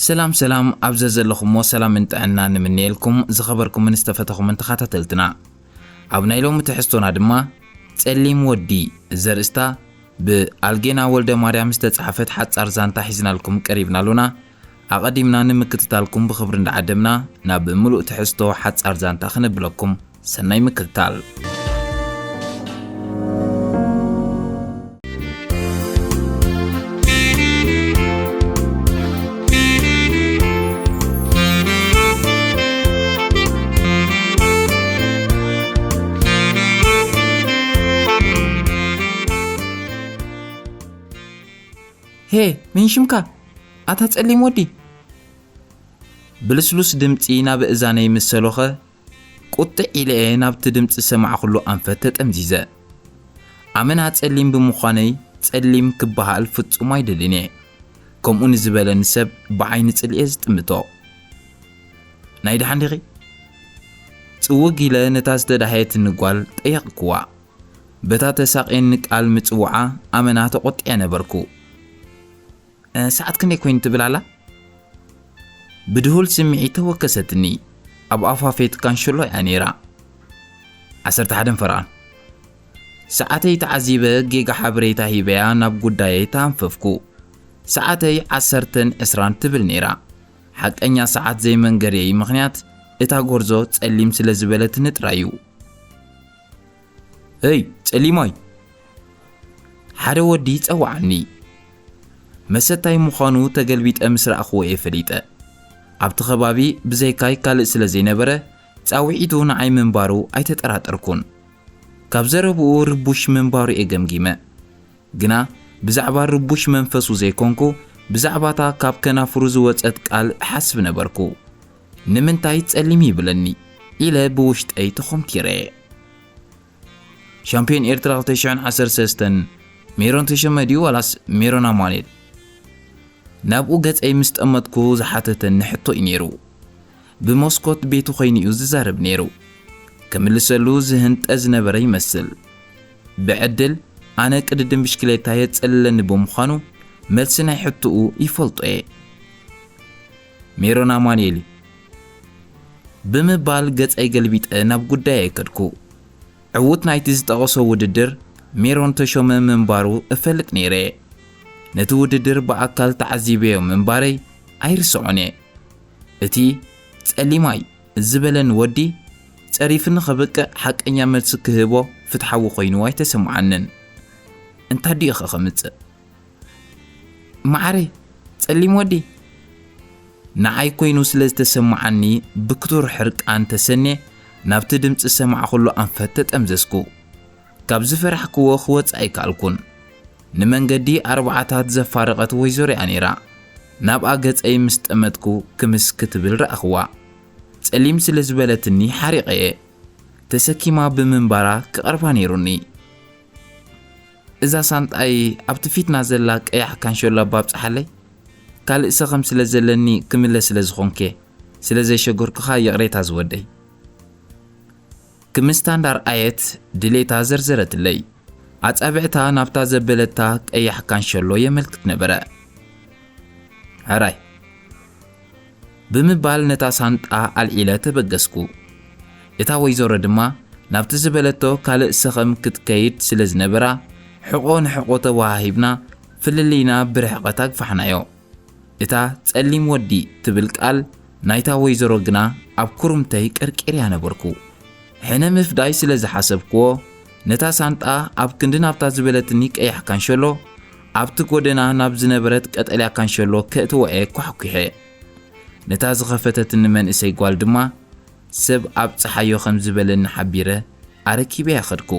ሰላም ሰላም፣ ኣብ ዘዘለኹሞ ሰላምን ጥዕናን ንምነየልኩም ዝኸበርኩምን ዝተፈተኹምን ተኸታተልትና። ኣብ ናይ ሎሚ ትሕዝቶና ድማ ጸሊም ወዲ ዘርእስታ ብኣልጌና ወልደ ማርያም ዝተጻሕፈት ሓጻር ዛንታ ሒዝናልኩም ቀሪብና ኣሎና። ኣቐዲምና ንምክትታልኩም ብኽብሪ እንዳዓደምና ናብ ምሉእ ትሕዝቶ ሓጻር ዛንታ ክነብለኩም። ሰናይ ምክትታል። ሄ፣ መን ሽምካ? ኣታ ጸሊም ወዲ። ብልስሉስ ድምጺ ናብ እዛነይ ምስ ሰሎኸ፣ ቁጥዕ ኢለ እየ ናብቲ ድምጺ ዝሰማዕኩሉ ኣንፈት ተጠምዚዘ። ኣመና ጸሊም ብምዃነይ ጸሊም ክበሃል ፍጹም ኣይደልን እየ። ከምኡ ንዝበለኒ ሰብ ብዓይኒ ጽልኢ እየ ዝጥምቶ። ናይ ደሓን ዲኺ? ጽውግ ኢለ ነታ ዝተዳሃየትኒ ጓል ጠየቕክዋ። በታ ተሳቕየኒ ቃል ምጽውዓ ኣመና ተቖጢዐ ነበርኩ። "እ፣ ሰዓት ክንደይ ኮይኑ?" ትብል ኣላ። ብድሁል ስምዒት ተወከሰትኒ። ኣብ ኣፋፌት ካንሸሎ እያ ነይራ። "ዓሰርተ ሓደን ፈረቓን." ሰዓተይ ተዓዚበ ጌጋ ሓበሬታ ሂበያ ናብ ጉዳየይ ተኣንፈፍኩ። ሰዓተይ ዓሰርተን ዕስራን ትብል ነይራ። ሓቀኛ ሰዓት ዘይመንገርየይ ምኽንያት እታ ጎርዞ ጸሊም ስለ ዝበለትኒ ጥራይ እዩ። "እይ፣ ጸሊማይ!" ሓደ ወዲ ጸውዓኒ። መሰታይ ምዃኑ ተገልቢጠ ምስ ረኣኽዎ እየ ፈሊጠ። ኣብቲ ከባቢ ብዘይካይ ካልእ ስለ ዘይነበረ፣ ጻውዒቱ ንዓይ ምንባሩ ኣይተጠራጠርኩን። ካብ ዘረብኡ ርቡሽ ምንባሩ እየ ገምጊመ። ግና ብዛዕባ ርቡሽ መንፈሱ ዘይኮንኩ፣ ብዛዕባታ ካብ ከናፍሩ ዝወጸት ቃል እሓስብ ነበርኩ። "ንምንታይ ጸሊም?" ይብለኒ ኢለ ብውሽጠይ ተኾምቲረ። ሻምፒዮን ኤርትራ ክልተ ሽሕን ዓሰርተ ሰለስተን፣ ሜሮን ተሸመ ድዩ ዋላስ ሜሮን ኣማኑኤል? ናብኡ ገጸይ ምስ ጠመትኩ ዝሓተተኒ ሕቶ እዩ ነይሩ። ብመስኮት ቤቱ ኾይኑ እዩ ዝዛረብ ነይሩ። ክምልሰሉ ዝህንጠ ዝነበረ ይመስል። ብዕድል ኣነ ቅድድም ብሽክሌታ የጸልለኒ ብምዃኑ፣ መልሲ ናይ ሕቶኡ ይፈልጦ እየ። "ሜሮን ኣማኑኤል" ብምባል ገጸይ ገልቢጠ ናብ ጉዳየይ ከድኩ። ዕዉት ናይቲ ዝጠቐሶ ውድድር ሜሮን ተሾመ ምንባሩ እፈልጥ ነይረ። ነቲ ውድድር ብኣካል ተዓዚበዮ ምንባረይ ኣይርስዖን እየ። እቲ "ጸሊማይ" ዝበለኒ ወዲ ጸሪፍኒ ከብቅዕ ሓቀኛ መልሲ ክህቦ ፍትሓዊ ኮይኑ ኣይተሰምዓንን። እንታይ ድዩ ኸ ከምጽእ? "መዓረይ፣ ጸሊም ወዲ!" ንዓይ ኮይኑ ስለ ዝተሰምዓኒ ብክቱር ሕርቃን ተሰንየ ናብቲ ድምጺ ዝሰማዕኩሉ ኣንፈት ተጠምዘዝኩ። ካብ ዝፈራሕክዎ ክወጽእ ኣይከኣልኩን። ንመንገዲ ኣርባዓታት ዘፋረቐት ወይዘሮ እያ ነይራ። ናብኣ ገጸይ ምስ ጠመትኩ ክምስ ክትብል ረኣኽዋ። ጸሊም ስለ ዝበለትኒ ሓሪቐ እየ። ተሰኪማ ብምንባራ ክቐርባ ነይሩኒ። "እዛ ሳንጣይ ኣብቲ ፊትና ዘላ ቀያሕ ካንሸሎ ኣባብጽሓለይ፣ ካልእ ሰኸም ስለ ዘለኒ ክምለስ ስለ ዝኾንኩ እየ፣ ስለ ዘሸገርኩኻ ይቕሬታ ዝወደይ." ክምስታ እንዳርኣየት ድሌታ ዘርዘረትለይ። ኣጻብዕታ ናብታ ዘበለታ ቀያሕ ካንሸሎ የመልክት ነበረ። "ሕራይ" ብምባል ነታ ሳንጣ ኣልዒለ ተበገስኩ። እታ ወይዘሮ ድማ ናብቲ ዝበለቶ ካልእ ሰኸም ክትከይድ ስለ ዝነበራ፣ ሕቖ ንሕቖ ተወሃሂብና ፍልልይና ብርሕቐት ኣግፋሕናዮ። እታ ጸሊም ወዲ ትብል ቃል ናይታ ወይዘሮ ግና ኣብ ኩርምተይ ቀርቂርያ ነበርኩ። ሕነ ምፍዳይ ስለ ዝሓሰብክዎ፣ ነታ ሳንጣ ኣብ ክንዲ ናብታ ዝበለትኒ ቀያሕ ካንሸሎ፣ ኣብቲ ጎደና ናብ ዝነበረት ቀጠልያ ካንሸሎ ከእትዋ እየ ኳሕኲሐ። ነታ ዝኸፈተትኒ መንእሰይ ጓል ድማ፣ ሰብ ኣብጽሓዮ ከም ዝበለኒ ሓቢረ፣ ኣረኪበያ ኸድኩ።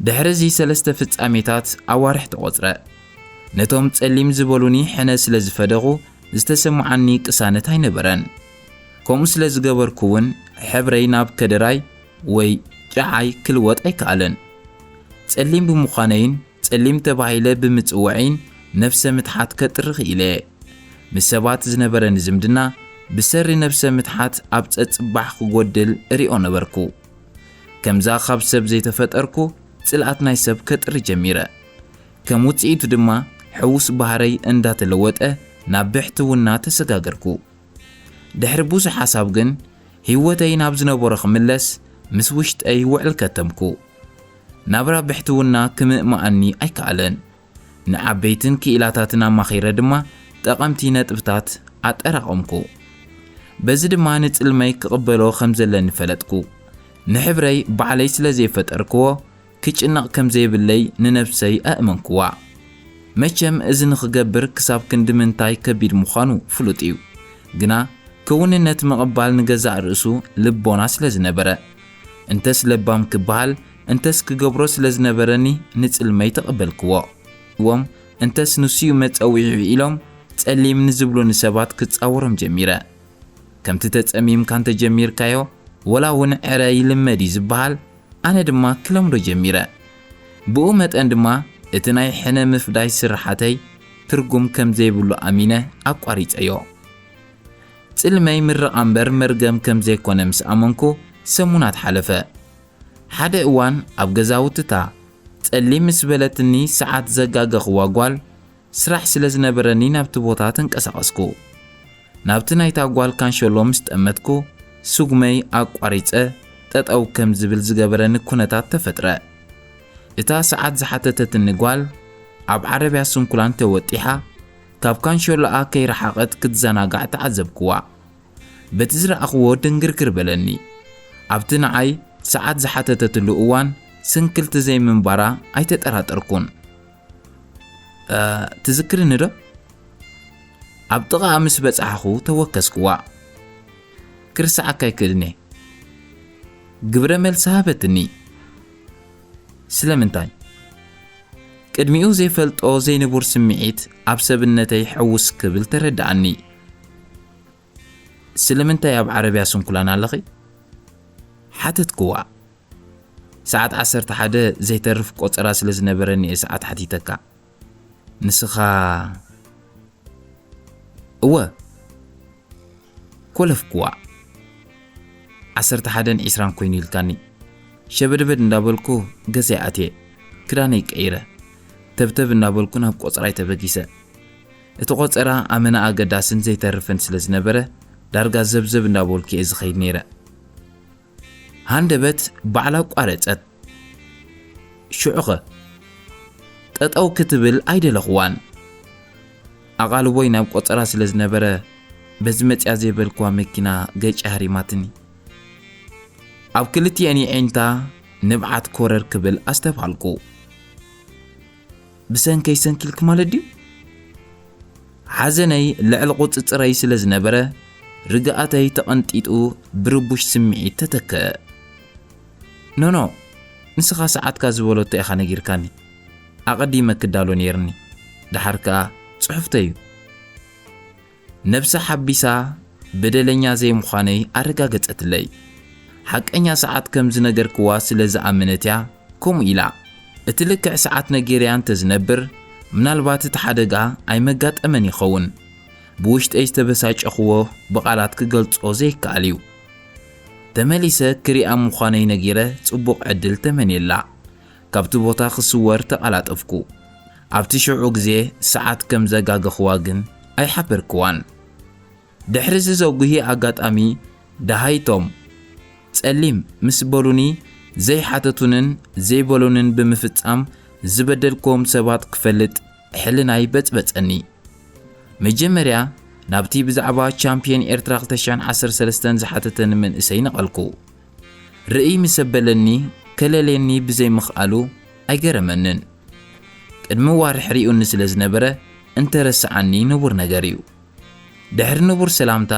ድሕሪ እዚ ሰለስተ ፍጻሜታት ኣዋርሕ ተቖጽረ። ነቶም ጸሊም ዝበሉኒ ሕነ ስለ ዝፈደኹ፣ ዝተሰምዓኒ ቅሳነት ኣይነበረን። ከምኡ ስለ ዝገበርኩ እውን፣ ሕብረይ ናብ ከደራይ ወይ ጨዓይ ክልወጥ ኣይከኣለን። ጸሊም ብምዃነይን ጸሊም ተባሂለ ብምጽውዐይን ነብሰ ምትሓት ከጥሪ ክኢለ እየ። ምስ ሰባት ዝነበረኒ ዝምድና ብሰሪ ነብሰ ምትሓት ኣብ ጸጽባሕ ክጎድል እሪኦ ነበርኩ። ከምዛ ካብ ሰብ ዘይተፈጠርኩ ጽልኣት ናይ ሰብ ከጥሪ ጀሚረ። ከም ውጽኢቱ ድማ ሕዉስ ባህረይ እንዳተለወጠ ናብ ብሕትውና ተሰጋገርኩ። ድሕሪ ብዙሕ ሓሳብ ግን፣ ህይወተይ ናብ ዝነበሮ ክምለስ ምስ ውሽጠይ ውዕል ከተምኩ። ናብራ ብሕትውና ክምእምኣኒ ኣይከኣለን። ንዓበይትን ክኢላታትን ኣማኺረ ድማ ጠቐምቲ ነጥብታት ኣጠራቐምኩ። በዚ ድማ ንጽልመይ ክቕበሎ ከም ዘለኒ ፈለጥኩ። ንሕብረይ ባዕለይ ስለ ዘይፈጠርክዎ፣ ክጭነቕ ከም ዘይብለይ ንነብሰይ ኣእመንክዋ። መቸም እዚ ንኽገብር ክሳብ ክንዲ ምንታይ ከቢድ ምዃኑ ፍሉጥ እዩ። ግና ክውንነት ምቕባል ንገዛእ ርእሱ ልቦና ስለ ዝነበረ፣ እንተስ ለባም ክበሃል፣ እንተስ ክገብሮ ስለ ዝነበረኒ ንጽልመይ ተቐበልክዎ። እዎም እንተስ ንሱዩ መጸዊዒ ኢሎም ጸሊም ንዝብሉኒ ሰባት ክጻወሮም ጀሚረ። ከምቲ ተጸሚምካ እንተጀሚርካዮ፣ ወላ እውን ዕረ ይልመድ እዩ ዝበሃል፣ ኣነ ድማ ክለምዶ ጀሚረ። ብኡ መጠን ድማ እቲ ናይ ሕነ ምፍዳይ ስርሓተይ ትርጉም ከም ዘይብሉ ኣሚነ ኣቋሪጸዮ። ጽልመይ ምርቓ እምበር መርገም ከም ዘይኮነ ምስ ኣመንኩ ሰሙናት ሓለፈ። ሓደ እዋን ኣብ ገዛውትታ ጸሊም ምስ በለትኒ ሰዓት ዘጋገኽዋ ጓል ስራሕ ስለ ዝነበረኒ ናብቲ ቦታ ተንቀሳቐስኩ። ናብቲ ናይታ ጓል ካንሸሎ ምስ ጠመትኩ፣ ስጉመይ ኣቋሪጸ ጠጠው ከም ዝብል ዝገበረኒ ኩነታት ተፈጥረ። እታ ሰዓት ዝሓተተትኒ ጓል ኣብ ዓረብያ ስንኩላን ተወጢሓ ካብ ካንሸሎኣ ከይረሓቐት ክትዘናጋዕ ተዓዘብክዋ። በቲ ዝረኣኽዎ ድንግርግር በለኒ። ኣብቲ ንዓይ ሰዓት ዝሓተተትሉ እዋን ስንክልቲ ዘይምንባራ ኣይተጠራጠርኩን። "እ፣ ትዝክርኒ ዶ?" ኣብ ጥቓኣ ምስ በጻሕኹ ተወከስክዋ። "ክርስዓካ ኣይክእልን እየ." ግብረ መልሲ ሃበትኒ። ስለምንታይ? ቅድሚኡ ዘይፈልጦ ዘይንቡር ስምዒት ኣብ ሰብነተይ ሕውስ ክብል ተረድኣኒ። "ስለምንታይ ኣብ ዓረብያ ስንኩላን ኣለኺ?" ሓተትክዋ። "ሰዓት ዓሰርተ ሓደ ዘይተርፍ ቆጸራ ስለ ዝነበረኒ እየ ሰዓት ሓቲተካ። ንስኻ?" "እወ፣ ኮለፍክዋ። ዓሰርተ ሓደን ዒስራን ኮይኑ ኢልካኒ። ሸበድበድ እንዳበልኩ ገዛይ ኣትየ፣ ክዳነይ ቀይረ፣ ተብተብ እንዳበልኩ ናብ ቆጸራይ ተበጊሰ። እቲ ቆጸራ ኣመና ኣገዳስን ዘይተርፍን ስለ ዝነበረ፣ ዳርጋ ዘብዘብ እንዳበልኩ እየ ዝኸይድ ነይረ።" ሃንደበት ባዕላ ኣቋረጸት። ሽዑኸ? ጠጠው ክትብል ኣይደለኽዋን። ኣቓልቦይ ናብ ቆጸራ ስለ ዝነበረ፣ በዚ መጽያ ዘይበልክዋ መኪና ገጭ ሃሪማትኒ። ኣብ ክልቲኤን የዒንታ ንብዓት ኮረር ክብል ኣስተብሃልኩ። "ብሰንከይ ሰንኪልክ ማለት ድዩ?" ሓዘነይ ልዕሊ ቁጽጽረይ ስለ ዝነበረ፣ ርግኣተይ ተቐንጢጡ ብርቡሽ ስምዒት ተተክአ። "ኖኖ፣ ንስኻ ሰዓትካ ዝበለቶ ኢኻ ነጊርካኒ። ኣቐዲመ ክዳሎ ነይርኒ። ደሓር ከኣ ጽሑፍተዩ።" ነብሳ ሓቢሳ በደለኛ ዘይምዃነይ ኣረጋገጸትለይ። ሓቀኛ ሰዓት ከም ዝነገርክዋ ስለ ዝኣመነት እያ ከምኡ ኢላ። እቲ ልክዕ ሰዓት ነጊረያ እንተ ዝነብር፣ ምናልባት እቲ ሓደጋ ኣይመጋጠመን ይኸውን። ብውሽጠይ ዝተበሳጨኽዎ ብቓላት ክገልጾ ዘይከኣል እዩ። ተመሊሰ ክሪኣ ምዃነይ ነጊረ ጽቡቕ ዕድል ተመንየላ። ካብቲ ቦታ ክስወር ተቓላጠፍኩ። ኣብቲ ሽዑ ግዜ ሰዓት ከም ዘጋገኽዋ ግን ኣይሓበርክዋን። ድሕሪ እዚ ዘጉሂ ኣጋጣሚ፣ ደሃይቶም ጸሊም ምስ በሉኒ፣ ዘይሓተቱንን ዘይበሉንን ብምፍጻም ዝበደልክዎም ሰባት ክፈልጥ ሕልናይ በጽበጸኒ። መጀመርያ ናብቲ ብዛዕባ ቻምፕዮን ኤርትራ ክልተ ሽሕን ዓሰርተ ሰለስተን ዝሓተተኒ መንእሰይ ነቐልኩ። ርእይ ምስ ኣበለኒ፣ ከለልየኒ ብዘይምኽኣሉ ኣይገረመንን። ቅድሚ ዋርሕ ሪኡኒ ስለ ዝነበረ፣ እንተረስዓኒ ንቡር ነገር እዩ። ድሕሪ ንቡር ሰላምታ፣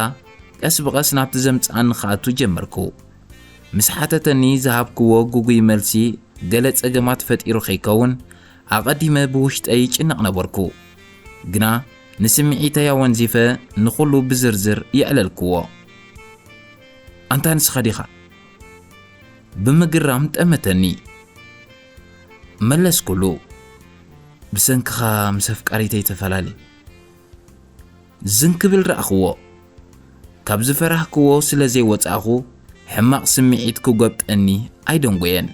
ቀስ ብቐስ ናብቲ ዘምጽኣኒ ክኣቱ ጀመርኩ። ምስ ሓተተኒ ዝሃብክዎ ግጉይ መልሲ ገለ ጸገማት ፈጢሩ ከይከውን፣ ኣቐዲመ ብውሽጠይ ይጭነቕ ነበርኩ። ግና ንስምዒተይ ኣወንዚፈ ንኹሉ ብዝርዝር የዕለልክዎ። "ኣንታ ንስኻ ዲኻ?" ብምግራም ጠመተኒ። መለስኩሉ። "ብሰንክኻ ምስ ኣፍቃሪተይ ተፈላለ። ዝን ክብል ረኣኽዎ። ካብ ዝፈራህክዎ ስለ ዘይወጻእኹ፣ ሕማቕ ስምዒት ክጎብጠኒ ኣይደንጎየን።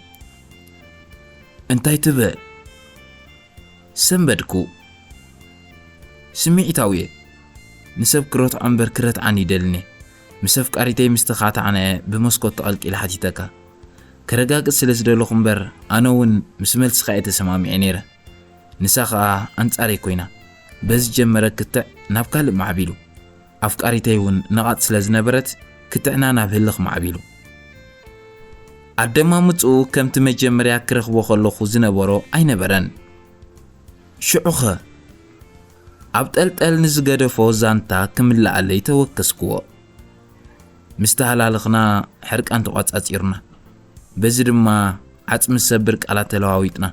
እንታይ ትብል?" ሰንበድኩ። "ስምዒታዊ እየ። ንሰብ ክረትዖ እምበር ክረትዓኒ ይደልን እየ። ምስ ኣፍቃሪተይ ምስ ተኻታዕና'የ ብመስኮት ተቐልቂለ ሓቲተካ። ከረጋግጽ ስለ ዝደለኹ እምበር፣ ኣነ እውን ምስ መልስኻ እየ ተሰማሚዐ ነይረ። ንሳ ኸኣ ኣንጻረይ ኮይና፣ በዚ ጀመረ ክትዕ ናብ ካልእ ማዕቢሉ። ኣፍቃሪተይ እውን ነቓጽ ስለ ዝነበረት፣ ክትዕና ናብ ህልኽ ማዕቢሉ። ኣደማምጽኡ ከምቲ መጀመርያ ክረኽቦ ከለኹ ዝነበሮ ኣይነበረን። ሽዑኸ? ኣብ ጠልጠል ንዝገደፎ ዛንታ ክምልኣለይ ተወከስክዎ። ምስ ተሃላለኽና ሕርቃን ተቋጻጺሩና። በዚ ድማ ዓጽሚ ዝሰብር ቃላት ተለዋዊጥና።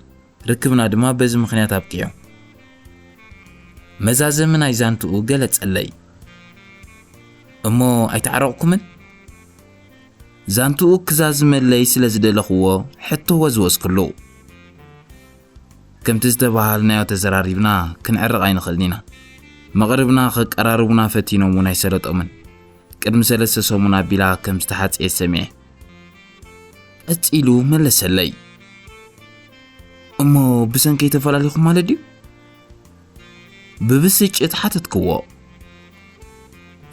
ርክብና ድማ በዚ ምኽንያት ኣብቂዑ። መዛዘሚ ናይ ዛንትኡ ገለጸለይ። እሞ ኣይተዓረቕኩምን? ዛንትኡ ክዛዝመለይ ስለ ዝደለኽዎ ሕቶ ወዝወዝክሉ። ከምቲ ዝተባሃልናዮ ተዘራሪብና ክንዕረቕ ኣይንኽእልን ኢና። መቕርብና ከቀራርቡና ፈቲኖም እውን ኣይሰለጦምን። ቅድሚ ሰለስተ ሰሙን ኣቢላ ከም ዝተሓጽየት ሰሚዐ። ቀጺሉ መለሰለይ። እሞ ብሰንከይ ተፈላለኹም ማለት ድዩ? ብብስጭት ሓተትክዎ።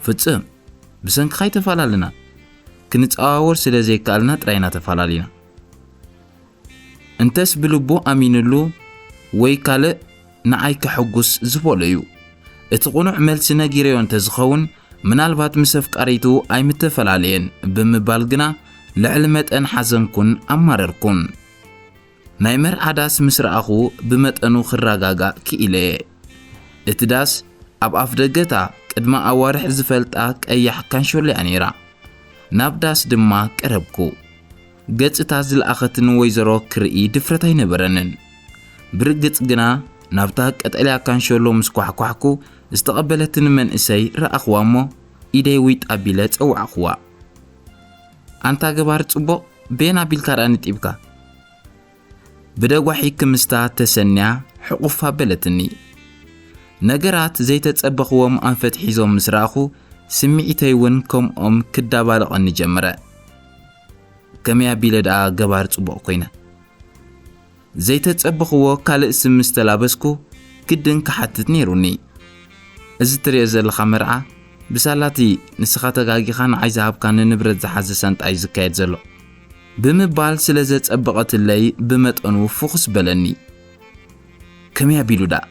ፍጽም፣ ብሰንክኻ ኣይተፈላለና። ክንጸዋወር ስለ ዘይከኣልና ጥራይ ኢና ተፈላለና። እንተስ ብልቡ ኣሚንሉ ወይ ካልእ ንዓይ ከሐጉስ ዝበሎ እዩ። እቲ ቅኑዕ መልሲ ነጊረዮ እንተዝኸውን፣ ምናልባት ምስ ኣፍቃሪቱ ኣይምተፈላለየን ብምባል ግና ልዕሊ መጠን ሓዘንኩን ኣማረርኩን። ናይ መርዓ ዳስ ምስ ረኣኹ ብመጠኑ ክረጋጋእ ክኢለ እየ። እቲ ዳስ ኣብ ኣፍ ደገታ ቅድሚ ኣዋርሕ ዝፈልጣ ቀያሕ ካንሾልያ ነይራ። ናብ ዳስ ድማ ቀረብኩ። ገጽ እታ ዝለኣኸትኒ ወይዘሮ ክርኢ ድፍረት ኣይነበረንን። ብርግጽ ግና ናብታ ቀጠልያ ካንሾሎ ምስ ኳሕኳሕኩ ዝተቐበለትኒ መንእሰይ ረኣኽዋ እሞ ኢደይ ዊጥ ኣቢለ ጸዋዕኽዋ። ኣንታ ገባር ጽቡቕ፣ በየን ኣቢልካ ደኣ ንጢብካ? ብደጓሒ ክምስታ ተሰንያ ሕቑፍ ኣበለትኒ። ነገራት ዘይተጸበኽዎም ኣንፈት ሒዞም ምስ ረኣኹ ስምዒተይ እውን ከምኦም ክዳባልቐኒ ጀመረ። ከመይ ኣቢለ ደኣ ገባር ጽቡቕ ኮይነ? ዘይተጸበኽዎ ካልእ ስም ምስ ተላበስኩ ግድን ክሓትት ነይሩኒ። እዚ ትሪኦ ዘለኻ መርዓ ብሳላቲ ንስኻ ተጋጊኻ ንዓይ ዝሃብካኒ ንብረት ዝሓዘ ሳንጣ እዩ ዝካየድ ዘሎ ብምባል ስለ ዘጸበቐትለይ ብመጠኑ ፍኹስ በለኒ። ከመይ ኣቢሉ ደኣ?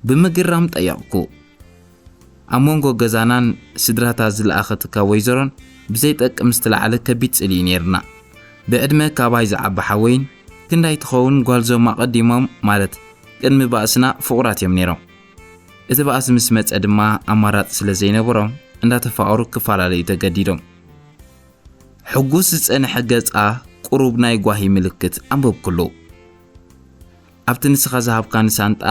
ብምግራም ጠየቕኩ። ኣብ መንጎ ገዛናን ስድራታ ዝለኣኸትካ ወይዘሮን ብዘይጠቅም ዝተላዕለ ከቢድ ጽልኢ ነይርና። ብዕድመ ካባይ ዝዓቢ ሓወይን ክንዳይ ትኸውን ጓልዞም ኣቐዲሞም ማለት ቅድሚ ባእስና ፍቑራት እዮም ነይሮም። እቲ ባእሲ ምስ መጸ ድማ ኣማራጺ ስለ ዘይነበሮም እንዳተፋቐሩ ክፈላለዩ ተገዲዶም። ሕጉስ ዝጸንሐ ገጻ ቁሩብ ናይ ጓሂ ምልክት ኣንበብኩሉ። ኣብቲ ንስኻ ዝሃብካኒ ሳንጣ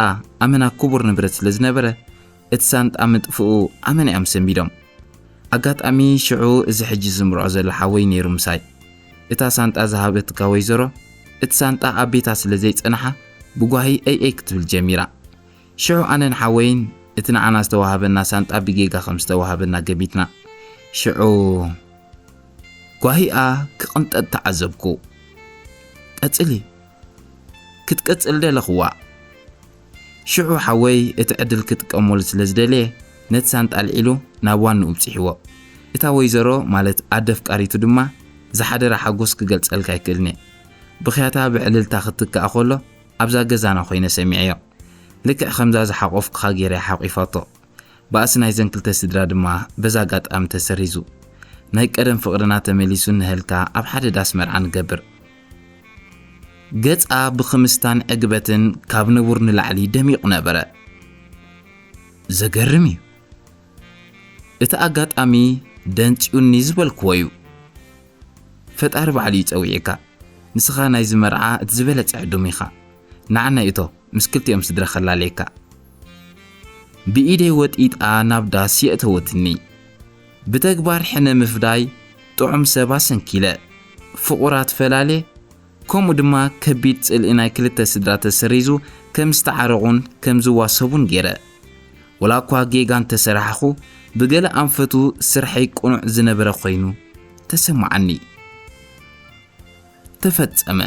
ኣመና ክቡር ንብረት ስለ ዝነበረ እቲ ሳንጣ ምጥፍኡ ኣመና እዮም ሰንቢዶም። ኣጋጣሚ ሽዑ እዚ ሕጂ ዝምርዖ ዘሎ ሓወይ ነይሩ ምሳይ። እታ ሳንጣ ዝሃበትካ ወይዘሮ እቲ ሳንጣ ኣብ ቤታ ስለ ዘይጸንሓ ብጓሂ እይ እይ ክትብል ጀሚራ። ሽዑ ኣነን ሓወይን እቲ ንዓና ዝተዋህበና ሳንጣ ብጌጋ ከም ዝተዋህበና ገሚትና። ሽዑ ጓሂኣ ክቕንጠጥ ተዓዘብኩ። ቀጽሊ፣ ክትቀጽል ደለኽዋ። ሽዑ ሓወይ እቲ ዕድል ክጥቀመሉ ስለ ዝደለየ ነቲ ሳንጣ ኣልዒሉ ናብ ዋንኡ ኣብጺሕዎ። እታ ወይዘሮ ማለት ኣደ ኣፍቃሪቱ ድማ ዝሓደራ ሓጎስ ክገልጸልካ ኣይክእልን እየ። ብኽያታ ብዕልልታ ክትክኣ ከሎ ኣብዛ ገዛና ኮይነ ሰሚዐዮ። ልክዕ ከምዛ ዝሓቖፍኩኻ ገይረ እያ ሓቒፋቶ። ባእሲ ናይዘን ክልተ ስድራ ድማ በዚ ኣጋጣሚ ተሰሪዙ። ናይ ቀደም ፍቕርና ተመሊሱ እንሀልካ ኣብ ሓደ ዳስ መርዓ ንገብር። ገጻ ብኽምስታን ዕግበትን ካብ ንቡር ንላዕሊ ደሚቑ ነበረ። ዘገርም እዩ። እቲ ኣጋጣሚ ደንጽዩኒ ዝበልክዎ እዩ። ፈጣሪ ባዕሉ እዩ ጸዊዕካ። ንስኻ ናይዚ መርዓ እቲ ዝበለጸ ዕዱም ኢኻ። ንዓናይ እቶ ምስ ክልቲኦም ስድራ ከላለየካ። ብኢደይ ወጢጣ ናብ ዳስ የእተወትኒ። ብተግባር ሕነ ምፍዳይ ጥዑም ሰብ ኣሰንኪለ። ፍቑራት ፈላልየ፣ ከምኡ ድማ ከቢድ ጽልኢ ናይ ክልተ ስድራ ተሰሪዙ ከም ዝተዓረቑን ከም ዝዋሰቡን ገይረ። ወላ እኳ ጌጋ እንተሰራሕኹ፣ ብገለ ኣንፈቱ ስርሐይ ቅኑዕ ዝነበረ ኮይኑ ተሰማዓኒ። ተፈጸመ።